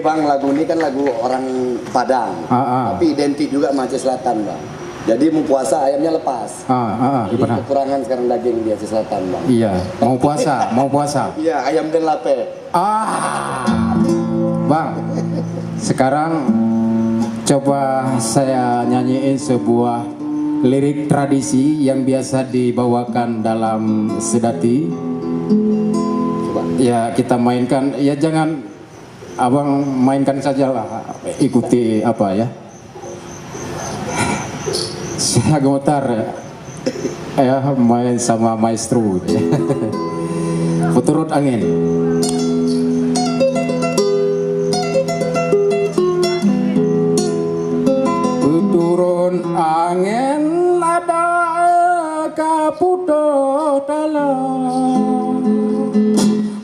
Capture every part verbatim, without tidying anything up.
Bang, lagu ni kan lagu orang Padang, Ah, ah. tapi identik juga sama Aceh Selatan, Bang. Jadi mau puasa ayamnya lepas. Ah, ah, ah, Jadi gimana? kekurangan sekarang daging di Aceh Selatan, Bang. Iya, mau puasa, mau puasa. Iya, ayam dan lape. Ah, Bang, sekarang coba saya nyanyiin sebuah lirik tradisi yang biasa dibawakan dalam sedati. Coba. Ya, kita mainkan. Ya, jangan Abang mainkan sajalah, ikuti apa ya. Saya gemetar ya, main sama maestro. Peuturot angén. Peuturot angén ada ka putôh taloe.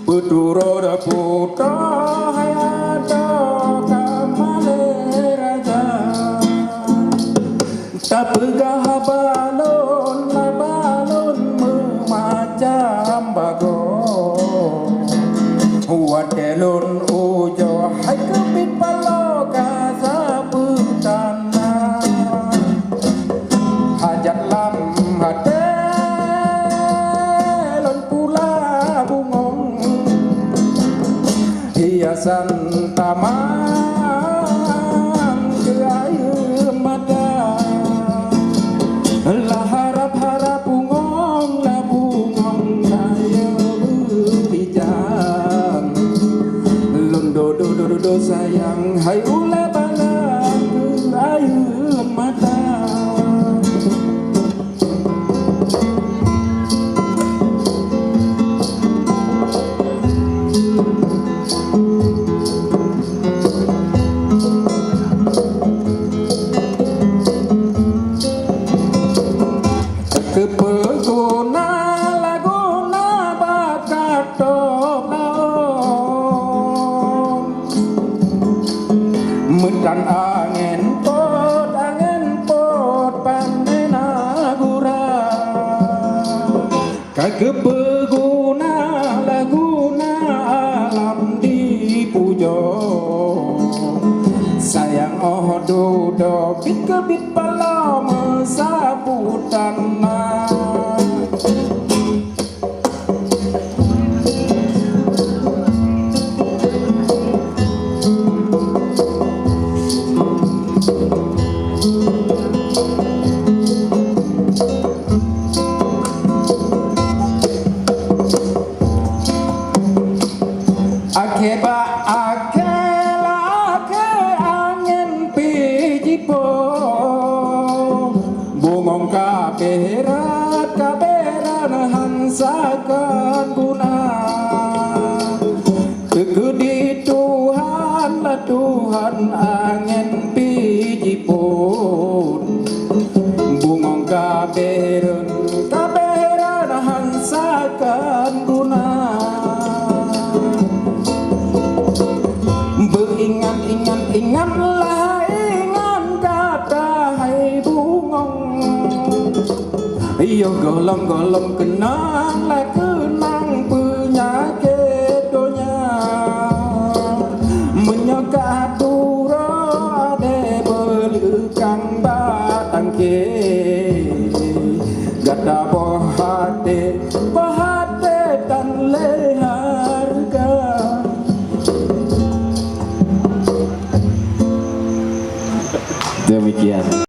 Peuturot putôh hai adoe ka malée raja. Tapeugah balon, balon meumacam bagoe. Watée lôn ujoe hai keubiet paloe ka sapeue tanda. Hajat lam até lôn pula bungong, hiasan taman keu ayeue mata. Lah harab-harab bungong, lah bungong rayeuk beurijang. Lôn dodo-dodo sayang hai ulée bala keu ayeue mata. Keupeue guna lagu na bak ka tôb laôt? Meutan angén pôt, angén pôt, pandai na gura. Ka keupeue guna lagu na alam dipujoe? Sayang 'oh dudoe, bit keubiet paloe meusaboh tanda. Akhé bak akhé lakée angén pih jipoh, bungong ka beh rhot, ka beh rhot han sakon guna. Teukeudi Tuhan lah Tuhan angén pih jipôt, bungong ka beh rhot, ka beh rhot han sakon guna. Beuingat-ingat, ingatlah ingat kata hai bungong. Yoh gohlom-gohlom keunong lah keunong peunyakét donya. Meunyoe ka turoe adé beuleukang bak tangke, gata boh